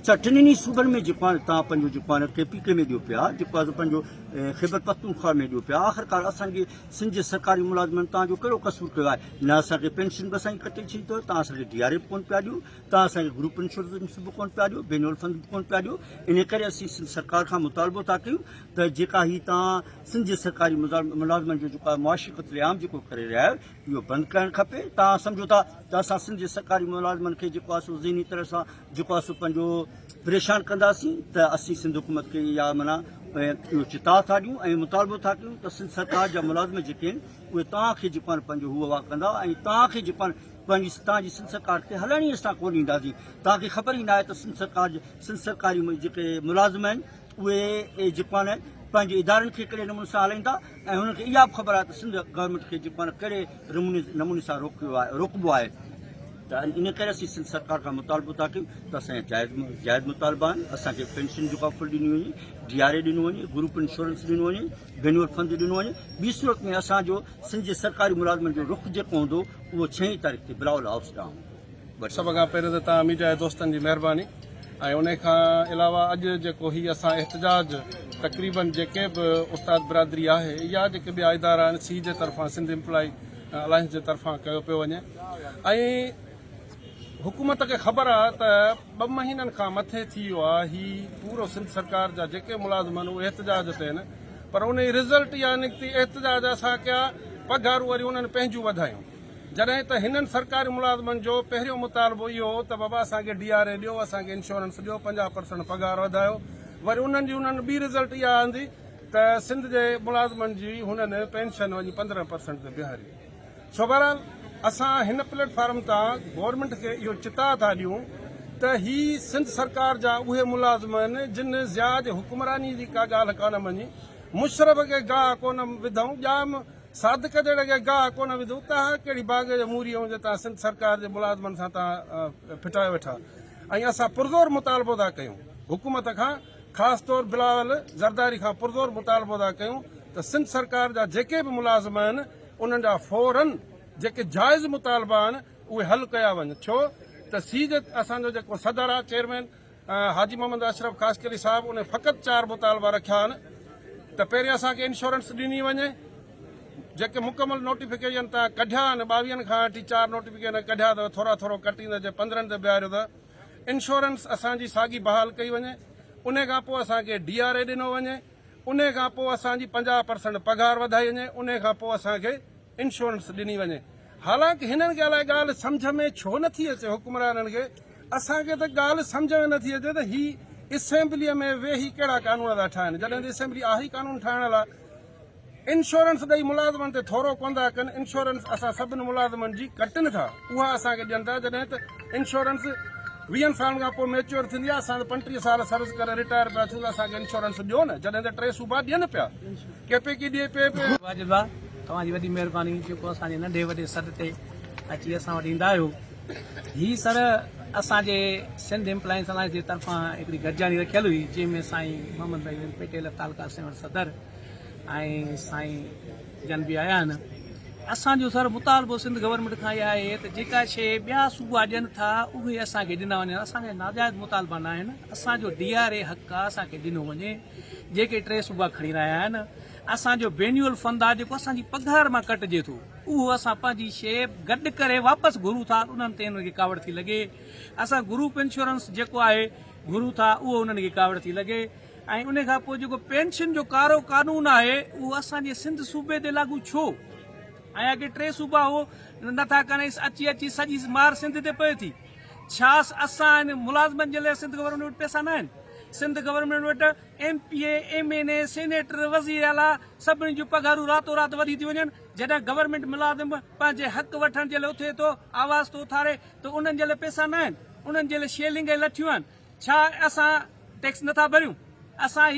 ڇا ٽنهي ئي صوبن ۾ جيڪو آهي توهان پنهنجو جيڪو آهي ڪي پي ڪي ۾ ڏيو پيا جيڪو آهي سو پنهنجو خيبر پختونخوا ۾ ڏيو پيا آخرڪار اسان جي سنڌ جي سرڪاري ملازمن توهان جو ڪهڙو قصور ڪيو آهي نه اسان کي پينشن به اسان جي ڪٽي ڇڏي اٿو توهان اسان کي ڊي آر اي به ڪونه پيا ڏيو توهان اسان کي گروپ انشورنس به ڪونه پيا ڏيو بينول فند به ڪونه پيا ڏيو ان ڪري اسين سنڌ سرڪار کان مطالبو ٿا ڪيون ته جيڪا هي توهان سنڌ جي سرڪاري ملازمن جو جيڪو آهي معاشي قتل عام جيڪو ڪري رهيا آهيو اهو بند ڪرڻ کپي. توهان سمجهو ٿا ته اسان سنڌ جي سرڪاري ملازمن کي جيڪو آهي سو ذهني طرح سان جيڪو آهي سو پنهنجو پريشان ڪنداسين ته اسين سنڌ حڪومت کي اها معنيٰ اهو چتاء ٿا ڏيون ۽ مطالبو ٿا ڪيون ته سنڌ سرڪار جا ملازم جيڪي آهن اهي توهان کي جيڪو آهي پنهنجو هو هوا ڪندا ۽ توهان کي جيڪو آهي پنهنجي توهان جي سنڌ سرڪار کي هلڻ ئي اسان ڪونه ڏينداسين. توهان کي خبر ئي ناهي ته سنڌ سرڪار سنڌ سرڪاري جيڪي ملازم آهن اهي جيڪو آهي پنهنجي ادارن کي ڪهڙي نموني سان هلائيندا ۽ هنن کي اها به خبر آهي ته سنڌ گورنمينٽ کي جيڪو آهي ڪهڙي نموني سان روڪيو آهي روڪبو آهي ته ان ڪري اسين سنڌ سرڪار کان مطالبو ٿا ڪيون ته اسان جا جائز جائز مطالبا آهن اسان کي پينشن جو ڪافل ڏني وڃي ڊي آر اي ڏنو وڃي گروپ انشورنس ڏنو وڃي بينور فند ڏنو وڃي ٻي صورت ۾ اسان جو سنڌ جي سرڪاري ملازمن جو رخ جيڪو هوندو اهو ڇهين تاريخ تي بلاول هائوس ڏانهن هوندو. سڀ کان پهرين ته توهان ميڊيا جي دوستن جي مهرباني ۽ انهي کان علاوه اڄ جيڪو هي اسان احتجاج تقريبن جيڪي به استاد برادري آهي يا جيڪي ٻيا ادارا آهن سي جي طرفان سنڌ امپلائي الائنس جي طرفان ڪيو پيو وڃي ۽ حڪومت کي خبر آهي ته ٻه مهينن کان مٿي ٿي ويو آهي هي پورو سنڌ سرڪار جا جيڪي ملازم آهن اهي احتجاج تي آهن پر انهي رزلٽ اها نڪتي احتجاج اسان ڪيا پگهارون وري انهن پنهنجون وڌايون. جڏهن ته هنن سرڪاري ملازمن جو پهريون مطالبو اهو هو ته بابا اسان کي ڊي آر اي ڏيو، اسان کي انشورنس ڏيو، 50 پرسنٽ پگهار وڌايو، وري انهن جي انهن ٻي رزلٽ اها آندي ته سنڌ جي ملازمن جي هنن پينشن وڃي 15 پرسنٽ تي بيهاري. سو بهرحال اسان هن پليٽ فارم تان گورنمينٽ کي اهو چتاء ٿا ڏيون ته هي سنڌ سرڪار جا اهي ملازم آهن جن ضياء جي حڪمراني جي ڪا ڳالهه ڪانه مڃي، مشرف کي گاهه ڪونه وڌائون، ڄام صادق جهڙي کي گاهه ڪونه وڌو، تهان ڪهڙي باغ جي موري آهيون جو تهان سنڌ سرڪار جي ملازمن سان تهان ڦٽايو ويٺا ۽ اسان پرزور مطالبو ٿا ڪيون حڪومت کان خاص طور بلاول زرداري کان پرزور مطالبو ٿا ڪيون ته سنڌ سرڪار جا جيڪي به ملازم آهن انهن جا فورن جيڪي جائز مطالبا آهن اهي حل ڪيا وڃن ڇو ته سي جي اسان جو جيڪو صدر آهي چيئرمين حاجي محمد اشرف خاصخيلي صاحب ان فقط چار مطالبا رکيا آهن ته پهرين اسان کي انشورنس ڏني وڃي جيڪي مڪمل نوٽيفڪيشن تان ڪڍيا آهن ٻاويهن کان وٺي چار نوٽيفڪيشن ڪڍيا اٿو ٿورا ٿورو ڪٽيندي جي 15 تي بيهاريو اٿو انشورنس اسان جي ساڳي بحال ڪئي وڃي ان کان پوء اسان کي ڊي آر اي ڏنو وڃي ان کان پوء اسان جي 50 پرسنٽ پگهار وڌائي وڃي ان کان پوء اسان کي انشورنس ڏني وڃي. حالانڪ هنن کي الائي ڳالهه سمجهه ۾ ڇو نه ٿي اچي حڪمرانن کي اسان کي ته ڳالهه سمجهه ۾ نه ٿي اچي ته هي اسيمبليء ۾ ويهي ڪهڙا قانون ٿا ٺاهن جڏهن ته اسيمبلي آهي ئي قانون ٺاهڻ لاء. انشورنس ڏئي ملازمن تي ٿورو ڪونه ٿا ڪن انشورنس اسان سڀن ملازمن جي ڪٽن ٿا اها اسان کي ڏين ٿا جڏهن ته انشورنس ويهن سالن کان پوء ميچوئر ٿيندي آهي اسان ته 35 سال سروس ڪري رٽائر پيا ٿيون ته اسان کي انشورنس ڏيو نه جڏهن ته ٽي صوبا ڏين پيا ڪي پي ڪي ڏئي پئي. واجب آ توهان جي وڏي مهرباني جيڪو اسان جي ننڍي وڏي سڏ تي اچي اسان وٽ ايندا آهيو. هي سر اسان جي سنڌ ايمپلائنس الائنس جي طرفان هڪڙي گڏجاڻي رکيل هئي جنهن ۾ سائين محمد رحيم پٽيل تعلقه سيوهڻ صدر ۽ سائين جن به آيا آهن. اسان جو سر مطالبو سنڌ گورنمينٽ کان اها آهي ته جيڪا شيء ٻيا صوبا ڏين ٿا اهي اسان کي ڏنا وڃن اسان جا ناجائز مطالبا ناهن اسان جو ڊي آر اي حق آهي اسان کي ڏنو وڃي. جيڪي ٽي صوبا کڻي رهيا آهن، اسان جو بينيول فند آهي جيڪو اسان جي پگهار مان ڪٽجي ٿو، اهو اسان پنهنجي شيء گڏ ڪري واپس گهرون ٿا انهن تي انهن کي ڪاوڙ ٿي لڳي، اسان گروپ انشورنس جيڪو آهي گهرون ٿا اهو انهن کي ڪاوڙ ٿي لڳي ۽ ان کان پوء جيڪو پينشن جو ڪارو قانون آهي اهو اسان جي سنڌ صوبي تي لاڳو ڇو ۽ اڳي ٽي صوبا اهو نٿا ڪن ۽ اچي اچي سڄي مار سنڌ تي پئي ٿي. ڇا اسان ان ملازمن جي لاء سنڌ گورنمينٽ وٽ پئسا نه آهن؟ سنڌ گورنمينٽ وٽ M P A, M N A, senator, وزير اعليٰ سڀني جون پگهارون راتو رات وڌي ٿيون وڃن، جڏهن گورنمينٽ ملازم پنهنجي حق وٺڻ جي لاء اٿي ٿو، آواز ٿو اٿاري ته انهن جي لاء پئسا نه آهن، انهن جي لاء شيلنگ ۽ لٺيون آهن. ڇا اسان ٽيڪس نٿا ڀريون؟ اسان هي.